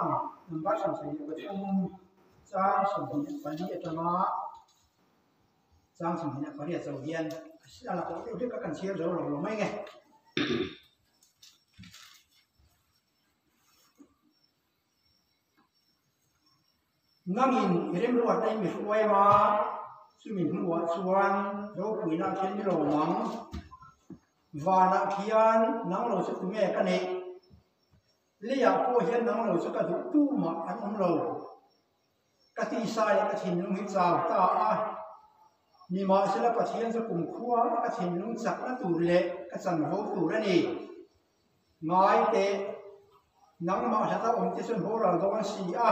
chang number 73 chang 24 atanga chang 28 zo hian a la tawh deuh hlek a kan chhiar zo lo lo mai nge. Nangin i remruat a i mi hruai anga chumi hnuah chuan ropuina khian ni lo ang. Vanah khian nang lo chu tunge ka neih? Leiah pawh hian nang lo chu ka duh tumah an awm lo. Ka tisa leh ka thinlung hi chau ta a, nimahsela Pathian chu kumkhua ka thinlung chakna tur leh ka chanvo tur a ni. Ngai teh, nangmah hlata awm te chuan boral dawn si a,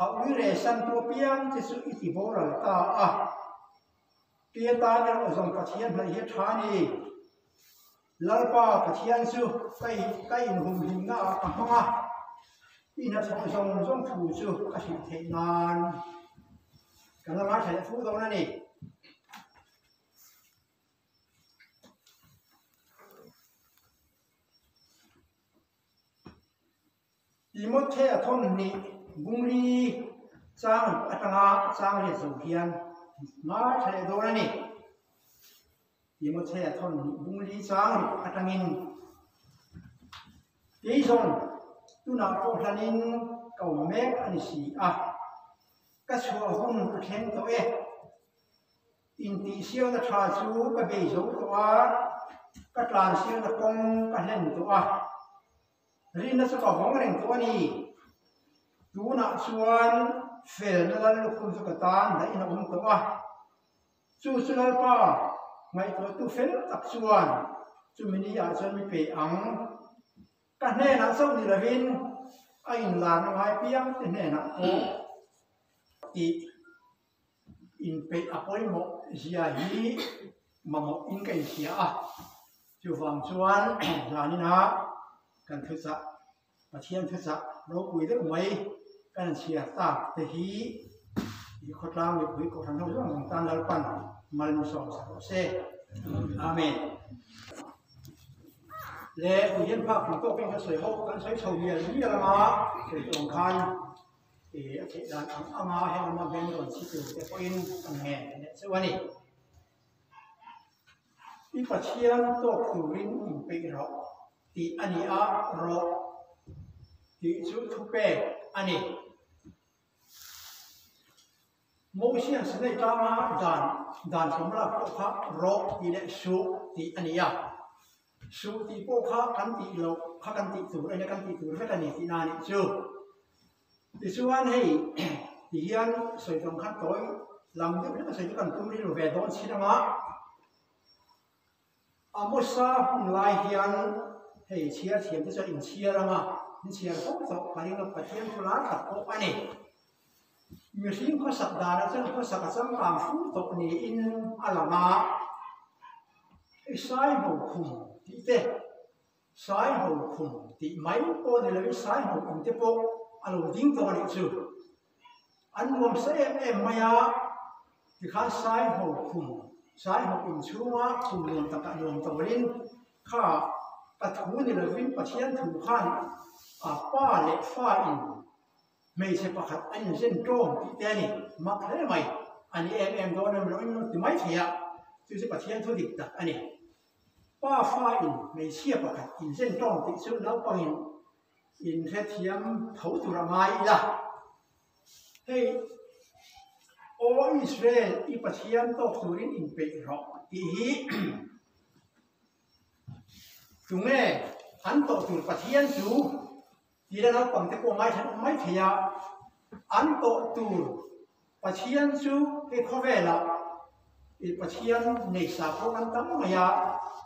a ui reh san tu apiang te chu i ti boral ta a. Tia tan erawh zawng Pathian hnaih hi a tha a ni. Lalpa Pathian chu ka ka inhumhimna ah ka hmang a, i hnathawh zawng zawng thu chu ka hrilh theih nan ka la ngaithla leh fu dawn a ni. Timothea thawmhnih bungli chang atanga chang riat zo hian ngaithla leh dawn a ni. Timothea thawmhnih bungli chang ruk atangin kei zawng tunah pawh hlanin ka awm mek a ni si a, ka chhuah hun a thleng tawh e. Intihsialna tha chu ka bei zo tawh a, ka tlansialna kawng ka hlen tawh a, rinna chu ka vawng reng tawh a ni. Tunah chuan felna lal lukhum chu ka tan dahin a awm tawh a, chu chu Lalpa ngaihtuahtu fel tak chuan chumi ni ah chuan mi pe ang. Ka hnenah chauh ni lovin a inlarna ngai piang te hnenah pawh tih. Inpeih a pawimawh zia hi mamawh in ka inhria a, chuvang chuan zanina kan thuchah Pathian thuchah ropui deuh mai kan inchhiar tak te hi i khawtlang mipui kohhran ho zawng zawng tan Lalpan malmisawm sa rawh se. Amen. Le tihian phak hmu tawk in kan sawi ho kan sawi chho mial mial anga sawi tawng khan a theih dan ang anga heng lama beng rawn chhi tur te pawhin kan ngen leh chauh a ni. I Pathian tawk turin inpeih rawh tih a ni a, rawh tih chu thupek a ni. Mosian Sinai tlanga dan dan hlawm lak pawh kha rawh tih leh suh tih a ni a, suh tih pawh kha kan tih loh kha kan tih tur a nia, kan tih tur vek a ni tihna a nih chu. Tichuan hei tihian sawi tawng khan tawi lam deuh hlek a sawi chu kan tum rilru ve dawn chin anga Amosa hun lai hian hei chhiar thiam te chuan inchhiar anga inchhiar fo tawh ka ring a Pathian thu lar tak pawh a ni. Mihring khawsak danah chuan khawsak a changkang fu tawh niin a lang a, hei Saiho khum tih te Saiho khum tih mai pawh ni loin Saiho in te pawh a lo ding tawh a nih chu. An nuam sa em em mai a, tikhan Saiho khum, Saiho in chhunga khum nuam takah nuam tawlin kha ka thu ni lovin Pathian thu khan a pa leh fa in hmeichhe pakhat a inzen tawm tih te a ni. Mak hle mai, a ni em em dawn em loin ti mai thei a, chu chu Pathian thu dik tak a ni. Pa fa in hmeichhia pakhat inzen tawng tih chu naupangin inhrethiam tho tur a ngai ila. Hei, Aw Israel, i Pathian tawk turin inpeih rawh tih hi tunge an tawh tur Pathian chu tila naupangte pawh ngaithla awm mai thei a, an tawh tur Pathian chu hei khawvelah ih Pathian nei sa pawh kan tam mai a,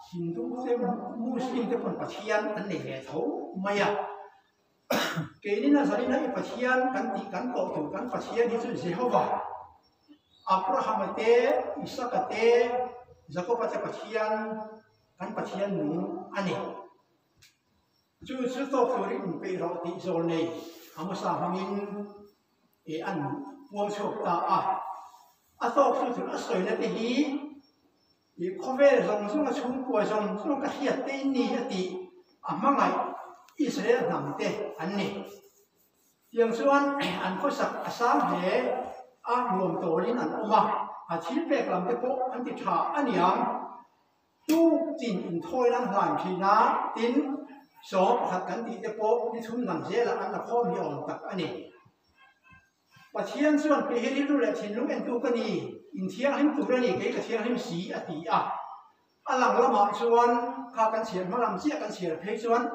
Hindu te Muslim te pawn Pathian an nei ve tho mai a. Keini Nazarina i Pathian kan tih kan tawh tur kan Pathian hi chu Jehovah, Abrahama te, Isaka te, Jakoba te Pathian kan Pathian nung a ni. Chu chu tawk turin inpeih rawh tih zawl nei Amosa hmangin eh an puang chhuak ta a. A tawk chu chu a sawina te hi ih khawvel zawng zawng a chhungkua zawng zawng ka hriat te in ni a tih a hmangaih Israel hnam te an ni. Tiang chuan an khawsak a sang hle a, nuam tawlin an awm a, a thil pek lam te pawh an ti tha a niang. Tu tin inthawi an hlan thin a, tin sawm pakhat kan tih te pawh ni chhum dang zelah an la khawm ni awm tak a ni. Pathian chuan kei hi rilru leh thinlung entu ka ni, inthianghlim tur a ni, kei ka thianghlim si a ti a. A lang lamah chuan kha kan chhiar hma lam chiah kan chhiar phei chuan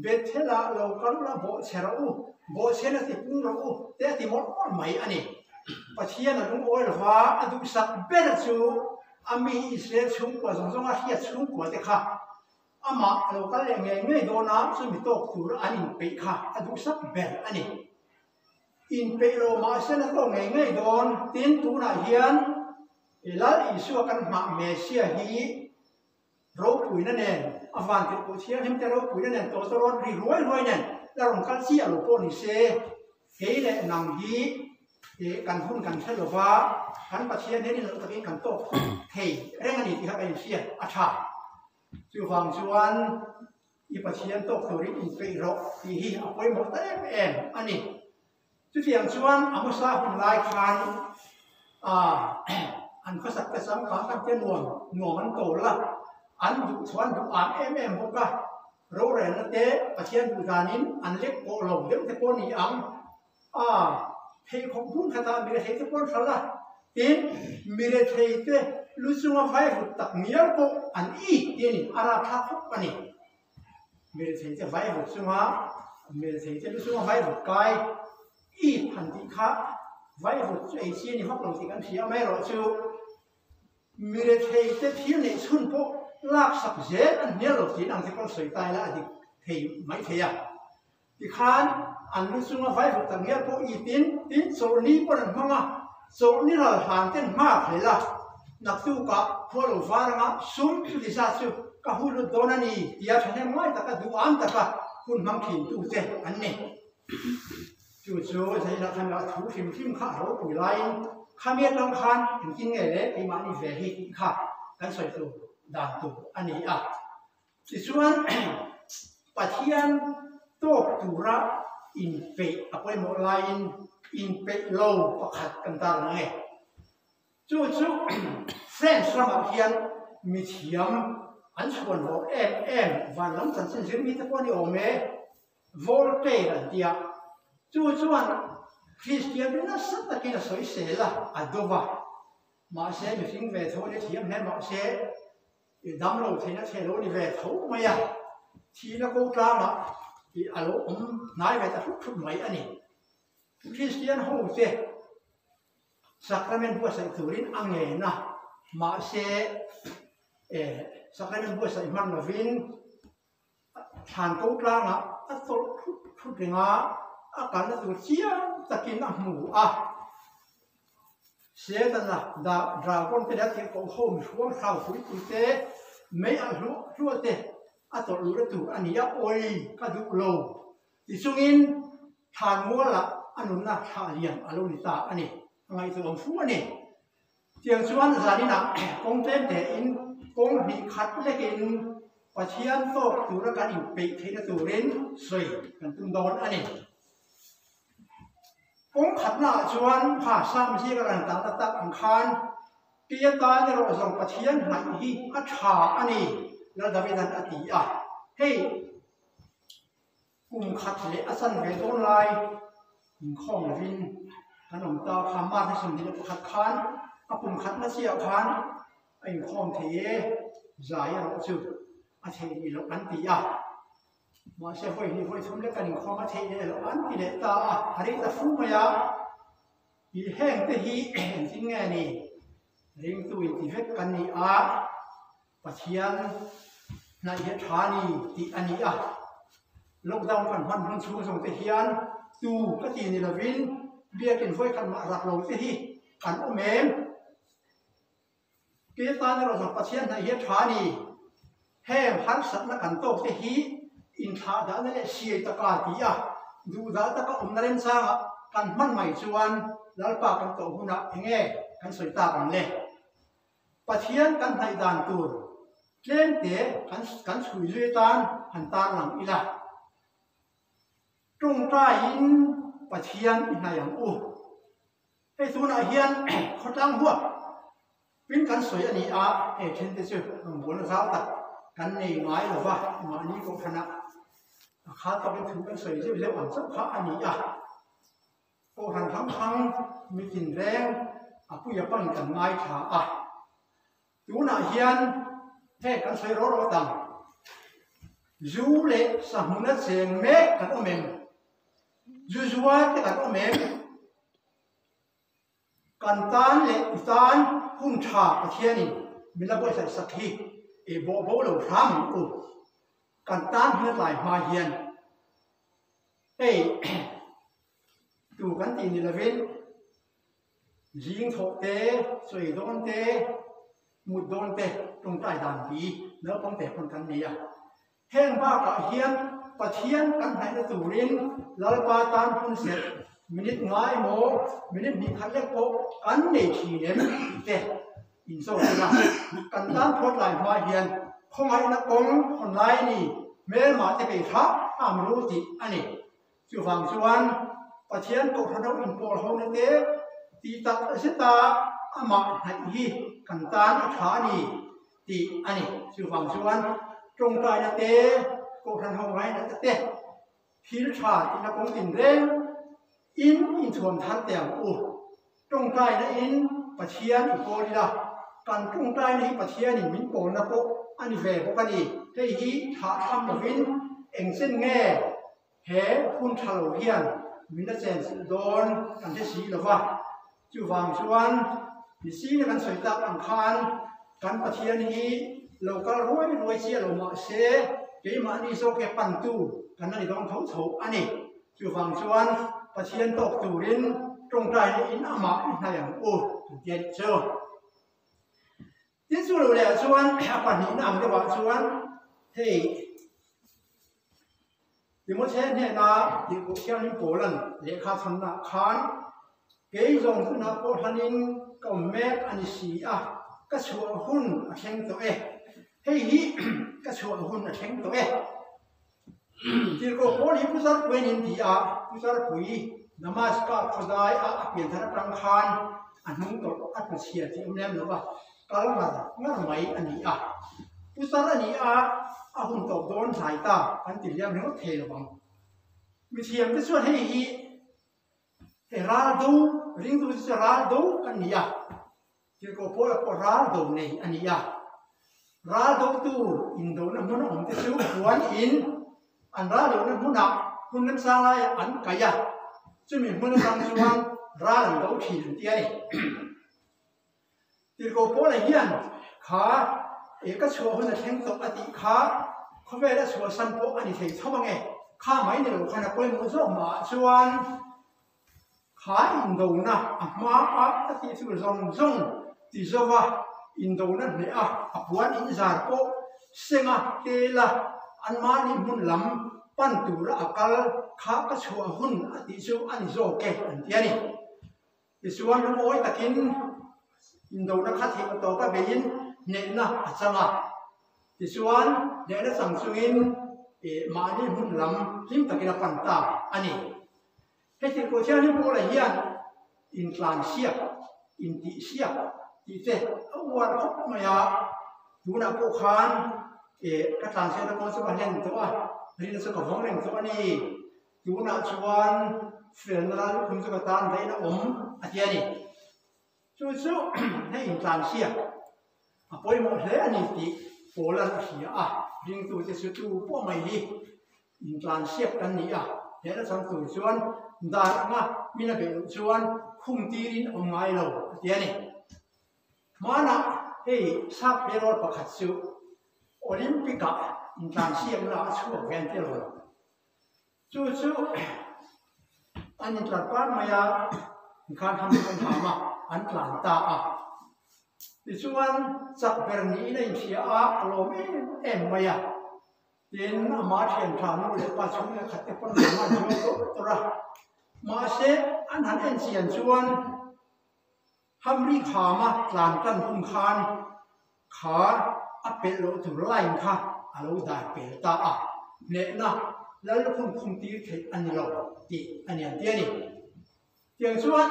Bethel-ah lo kal ula bawhchhe rawh u, bawhchhen a ti pung rawh u te a ti mawlh mawlh mai a ni. Pathian a lungawi lova a duhsak ber chu a mi Israel chhungkua zawng zawnga hriat chhungkua te kha amah a lo kal leh ngei ngei dawn a, chumi tawk tur an inpeih kha a duhsak ber a ni. Inpeih lo mahse na tawk ngei ngei dawn tin tunah hian Lal Isua kan hmah Messia hi ropuina nen a van tirh pawh thianghlim te ropuina nen tawh zawrawn ri ruai ruai nen la rawn kal chiah lo pawh ni se kei leh nang hi kan hun kan hre lova kan Pathian hian inloh takin kan tawk thei reng a ni tih kha kan inhriat a tha. Chuvang chuan I Pathian tawk turin inpeih rawh tih hi a pawimawh ta em em a ni. Chutiang chuan Amosa hun lai khan an khawsak te changkang kan tia nuam nuam an tawl a, an duh chuan duh an em em bawk a, rorelna te Pathian duh danin an lek pawh lo deuh te pawh a ni ang. A, pheikhawk bun khatah mirethei te pawh an hralh a, tin mirethei te lu chunga vaivut tak ngial pawh an it ti a ni, a rapthlak khawp a ni. Mirethei te vaivut chunga mirethei te lu chunga vaivut kai it han tih kha vaivut chu ei chi a ni vak lo tih kan hria amaherawhchu mirethei te thil neih chhun pawh laksak zel an hnial lo tiin ang te pawh an sawi ta ila a dik thei mai thei a. Tikhan an lu chunga vaivut tak ngial pawh itin tin chawlhni pawn an hmang a, chawlhni ral hlan ten hma hlel a, naktukah khua lo var anga sum chuti zat chu ka hu lut dawn a ni tia thahnem ngai taka duham taka hun hmang thin tute an ni. Chu chu zainah khan a thu hrim hrim kha a ropui laiin khami atang khan engtin nge le keimahni ve hi tih kha kan sawi tur dan tur a ni a. Tichuan, Pathian tawk tura inpeih a pawimawh laiin inpeih lo pakhat kan tar ang e. Chu chu French ramah hian mithiam an chhuan vawk em em van lam chanchin zir mite pawh a ni awm e, Voltaire an ti a. Chu chuan Kristian te nasa takin a sawisel a, a do va. Mahse, mihring ve tho a ni thiam hle mahse, I dam lo theihna chhe lo ni ve tho mai a, thihna ko tlangah i a lo awm hnai ve ta hrut hrut mai a ni. Kristian ho te sacrament buatsaih turin a ngen a, mahse sacrament buatsaih hman lovin thlan ko tlangah a tawlh hrut hrut reng a, a kalna tur chiang takin a hmu a. Setana dah dragon te leh a tirhkoh ho mihruang hlau pui pui te, mei alh hluah hluah te a tawlh luh na tur a ni a, awi ka duh lo ti chungin thlan mualah a nunna thlah liam a lo ni ta a ni, a ngaihtuah awm fu a ni. Tiang chuan zaninah kawng tlem tein kawng hnih khat lekin Pathian tawk tura kan inpeih theihna turin sawi kan tum dawn a ni. Kawng khatnaah chuan kha Sam zinga kan tahna tak ang khan Pi atan erawh zawng Pathian hnaih hi a tha a ni, Lal Davida'n a ti a. Hei kum khat leh a chan ve dawn lai inkhawm lovin kan awm ta kha March ni 21 khan a kum khatna chiah khan a inkhawm thei e, zai erawh chu a theih rih loh an ti a. Mahse vawi hnih vawi thum lek kan inkhawm a theih leh loh an ti leh ta a, a rei ta fu mai a. I heng te hi engtin nge ni? Ringtu inti vek kan ni a, Pathian hnaih hi a tha ni tih a ni a. Lockdown kan hman hun chhung zawng te hian tu ka ti ni lovin biakin vawi khat mah rak lo te hi kan awm em? Kei tan erawh zawng Pathian hnaih hi a tha a ni. Heng harsatna kan tawk te hi inthlah dahna leh siai taka ti a, duhdah taka awmna remchangah kan hman mai chuan Lalpa kan tawh hunah enge kan sawi tak ang le? Pathian kan hnaih dan tur tlemte kan kan chhui zui atan han tarlang ila. Tawngtaiin. Pathian i hnaih ang u. Hei tunah hian khawtlang huap pin kan sawi a ni a, hei then te chu rawngbawlna zau tak kan nei ngai lo va, mahni kohhranah a khal tawkin thu kan sawi zeuh zeuh ang chauh kha a ni a. Kohhran hrang hrang mitin reng a puia pan kan ngaithla a. Tunah hian heng kan sawi rawh rawh tang, zu leh sahmuna cheng mek kan awm em? Zu zuar te kan awm em? Kan tan leh i tan hun tha Pathianin min la buatsaih sak hi i bawh bo lo hram ang u. Kan tan hun a tlai hma hian hei tu kan tih ni lovin Zing thawh te, sawi dawn te, mut dawn te tawngtai dan pi naupang te pawn kan nei a. Heng bakah hian Pathian kan hnaihna turin Lalpa tan hun serh minute nga emaw minute hnih khat lek pawh kan nei thin em tih te inzawt ila. Kan tan phawt lai hma hian khawngaihna kawng hawn lai ni hmelmah te bei hrah hrah ru tih a ni. Chuvang chuan Pathian Kohhran ho inpawl hona te tih tak zeta amah hnaih hi kan tan a tha a ni tih a ni. Chuvang chuan tawngtaina te, Kohhran ho ngainatna te, thil tha tihna kawng tinreng in inthuam thar teh ang u. Tawngtaina in Pathian i pawl ila, kan tawngtaina hi Pathianin min pawlna pawh a ni ve bawk a ni. Hei hi thahthlam lovin engchen nge He hun tha lo hian min la chen chilh dawn kan hre si lo va, chuvang chuan misina kan sawi tak ang khan kan Pathian hi lo kal ruai ruai chiah lo mah se keimahni zawk e pantu kan la ni dawn tho tho a ni. Chuvang chuan Pathian tawk turin tawngtai lehin amah i hnaih ang u kan ti a nih chu. Tin chu lo leh ah chuan a pahnihna ang deuhah chuan hei Timothea hnena Tirhkoh Thianghlim Paulan lehkha chhannaah khan kei zawng tunah pawh hlanin ka awm mek a ni si a, ka chhuah hun a thleng tawh e. Hei hi ka chhuah hun a thleng tawh e. Tirhkoh Paul hi Pu Zarpui an inti a, Pu Zarpui Damaska khawdai a a pian thar atang khan a hnung tawrh a tlu chhia tih awm lem lo va, kal ngar ngar mai a ni a. Pu Zar a ni a, a hun tawp dawn hlai ta kan ti liam ringawt thei lo ang. Mithiam te chuan hei hi hei ral do, ringtu te chu ral do kan ni a. Tirhkoh Paula pawh ral do nei a ni a, ral dotu indona hmun a awm te chu puan in an ral lohna hmunah hmun remchang laiah an kaih a, chumi hmun atang chuan ral an do thin an ti a ni. Tirhkoh Paula hian kha e ka chhuah hun a thleng tawh a tih kha khawvel a chhuahsan pawh a ni thei tho ang e, kha mai ni lo khan a pawimawh zawk mahah chuan Kha indona a hma a a tih chu zawng zawng ti zo a, indona hneh a, a puan inzar pawh senga tel a, anmahni hmun lam pan tura a kal kha ka chhuah hun a tih chu a ni zawk e an ti a ni. Tichuan lungawi takin indona kha theih tawpa beiin hnehna a chang a. Tichuan, hnehna chang chungin mahni hmun lam hlim takin a pan ta a ni. Heti pawh thianghlim Paula hian intlansiak, intihsiak tih te a uar khawp mai a, tunah pawh khan ka tlansiakna kawng chu ka hlen tawh a, rinna chu ka vawng reng tawh a ni, tunah chuan felna lal lukhum chu ka tan daih na awm a ti a ni. Chu chu hei intlansiak a pawimawh hle a ni tih Paula'n a hria a, ringtute chu tu pawh mai hi Intlansiak kan ni a, he la chang tur chuan dar anga min a beih loh chuan khum tirin awm ngai lo a ti a ni. Hmanah hei sap hmelawl pakhat chu Olympic-ah intlansiakna a chhuak ve an ti lo. Chu chu an intlan par mai a, inkhan ham an ham a, an tlan ta a. Tichuan chak ber niin a inhria a, a lawm em em mai a. Tin, amah thian tha nu leh pa chhung leh khat te pawn an han zuam tawrh tawrh a. Mahse, an han en chian chuan Hamri khama tlan tan hun khan kha a pelh loh tur line kha a lo dai pel ta a. Hnehna Lal lukhum khum tir theih a ni lo tih a ni an ti a ni. Tiang chuan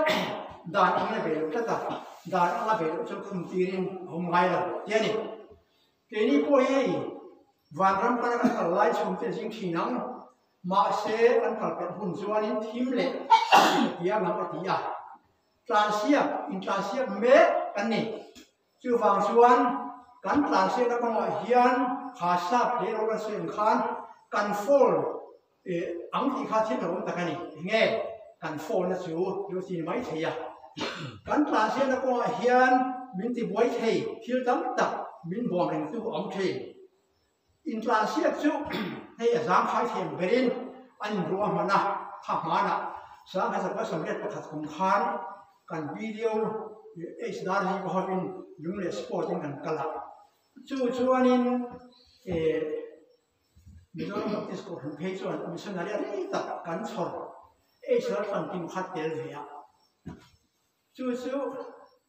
dan ang la ve loh tlat a, dan anga ve loh chuan khum tirin a awm ngai lo ti a ni. Keini pawh hi hei vanram pana kan kal lai chhungte zing thin ang, mahse kan kal pelh hun chuanin thim leh tiang ang a ti a, tlansiak intlansiak mek kan ni. Chuvang chuan kan tlansiakna kawngah hian kha sap hle rawh kan sawi ang khan kan fall ang tih kha thil hlauhawm tak a ni. Enge kan fall na chu lo ti ni mai thei a. Kan tlansiakna kawngah hian min ti buai thei thil tam tak min bawm rengtu a awm thin. Intlansiak chu hei a zangkhai thiam berin an inruah hman a, kha hmanah 1981 kum khan kan video H dar hi ka hawpin lung leh sport in kan kal a, chu chuanin eh Mizoram Baptist Kohhran phei chuan missionary a rei tak kan chhawr H dar tlankim kha tel ve a. Chu chu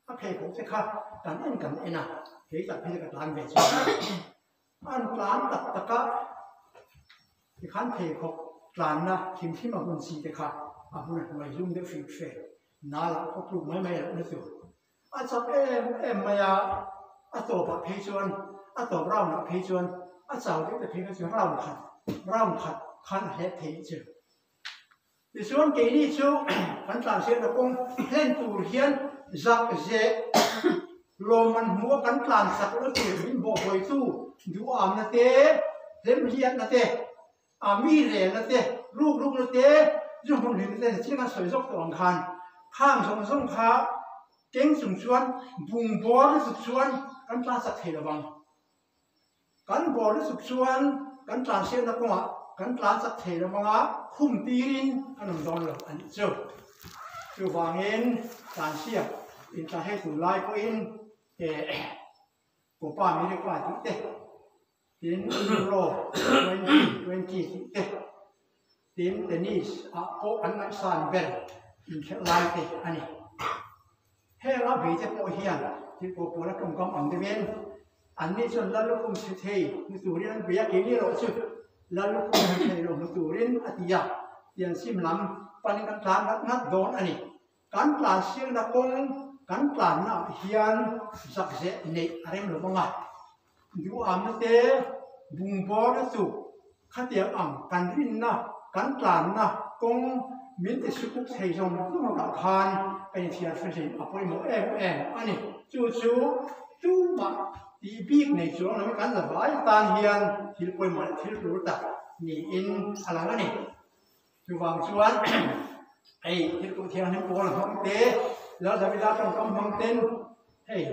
a pheikhawk te kha kan en kan en a, kei tak phei chu ka tlan ve chuan a, an tlan tak tak a, tikhan pheikhawk tlanna hlim hlim a hun chi te kha a hmun a hnuai hlum deuh hrim hre, nal ah pawh tluk mai mai loh na tur. A chak em em mai a, a tawpah phei chuan, a tawp round ah phei chuan a chau deuh te phei kha chu round khat, round khat khan a hlep thei chu. Tichuan keini chu kan tlansiakna kawng hlen tur hian zak zeh lawmman hmuh a kan tlan sak lo tur min bawhbawitu duhamna te, hlemhliatna te, a mi relna te, rukrukna te, zu hmun hlimna te chiang kan sawi zawk tawh ang khan khang zawng zawng kha keng chung chuan bungbawr lutuk chuan kan tlan sak thei lovang. Kan bawr lutuk chuan kan tlansiakna kawngah kan tlan chak thei lo hmanga khum tirin kan awm dawn lo a nih chu. Chuvangin tlansiak intlanhei tur lai pawhin eh Copa America tih te, tin Euro 2020 tih te, tin tennis ah pawh an ngaihsan ber inkhelh lai te a ni. Heng a beite pawh hian thil pawh pawl a tawngkam ang deuhin anni chuan Lal lukhum chhe thei hmu turin an bei a, keini erawh chu Lal lukhum chhe thei lo hmu turin a ti a, tiang sim lam panin kan tlan ngat ngat dawn a ni. Kan tlan siangna kawng kan tlanna ah hian zakzeh neih a rem lo vang a, duhamna te bungbawrna chu Khatiang ang kan rinna, kan tlanna kawng min ti sukuk thei zawng zawng lakah khan ka inthiar hre a pawimawh em em a ni. Chu chu tumah tih bik nei chuang lo kan la vai tan hian thil pawimawh leh thil tur tak niin a lang a ni. Chuvang chuan hei thil tuh thianghlim pawl a hmang te, Lal Davida tawngkam hmang ten hei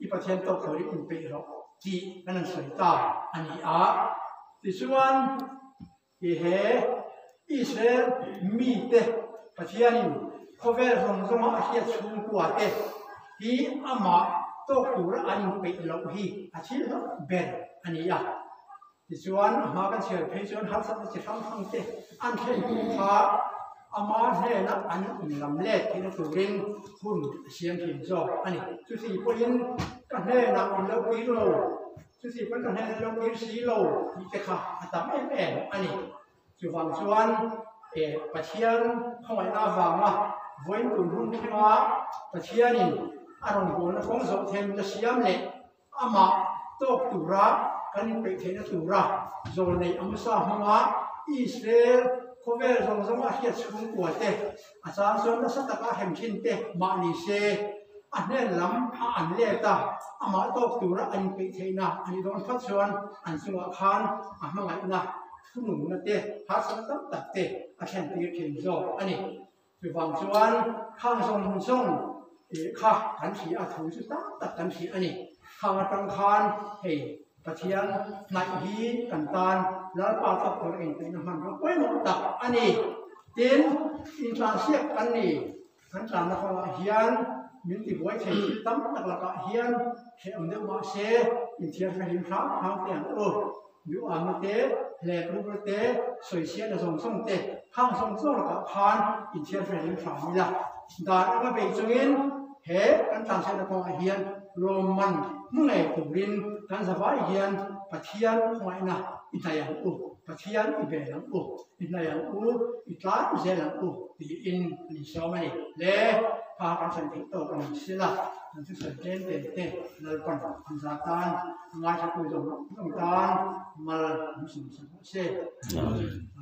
I Pathian tawk turin inpeih rawh tih kan han sawi ta a ni a. Tichuan, i he Israel mite Pathianin khawvel zawng zawnga a hriat chhungkua te hi amah tawk tura an inpeih loh hi a thil hlauh ber a ni a. Tichuan, a hma kan chhiar phei chuan harsatna chi hrang hrang te an thlen hnu kha ama hnena an inlam let theihna turin hun a siam thin zawk a ni. Chuti pawhin ka hnenah in lo kir lo, chuti pawhin ka hnenah in lo kir si lo tih te kha a tam em em a ni. Chuvang chuan Pathian khawngaihna avanga vawiin tun hun thlenga Pathianin a rawngbawlna kawng zawh theih min la siam leh Amah tawk tura kan inpeih theihna tura zawlneih a hmasa hmanga Israel khawvel zawng zawnga hriat chhungkua te, a chang chuan nasa taka hem thin te mah ni se, a hnen lam a an let a, amah tawk tura an inpeih theihna a nih dawn phawt chuan an chungah khan a hmangaihna thununna te, harsatna tam tak te a thlentir thin zawk a ni. Chuvang chuan khang zawng zawng kha kan hria a, thu chu tam tak kan hria a ni. Khang atang khan hei Pathian hnaih hi kan tan Lalpa tawk tur engtiang hmanrua pawimawh tak a ni. Tin, intlansiak kan ni, kan tlanna kawngah hian min tibuai thei thil tam tak lakah hian hrehawm deuh mah se inthiarfehlim hram hram te ang u. Duhâmna te, hlêkrûkna te, sawichhiatna zawng zawng te, khang zawng zawng lakah khan inthiarfehlim hram ila. Dan anga bei chungin he kan tlanchhiatna kawngah hian lawmman hmu ngei turin kan zavai hian Pathian khawngaihna i hnaih ang u. Pathian i bel ang u, i hnaih ang u, i tlan zel ang u tiin an insawm a ni. Le, pha kan sawi theih tawk a ni sela, kan thusawi tlem te te Lalpan an za tan, a ngaithlatu zawng zawng tan mal an sawmsak rawh se. Amen.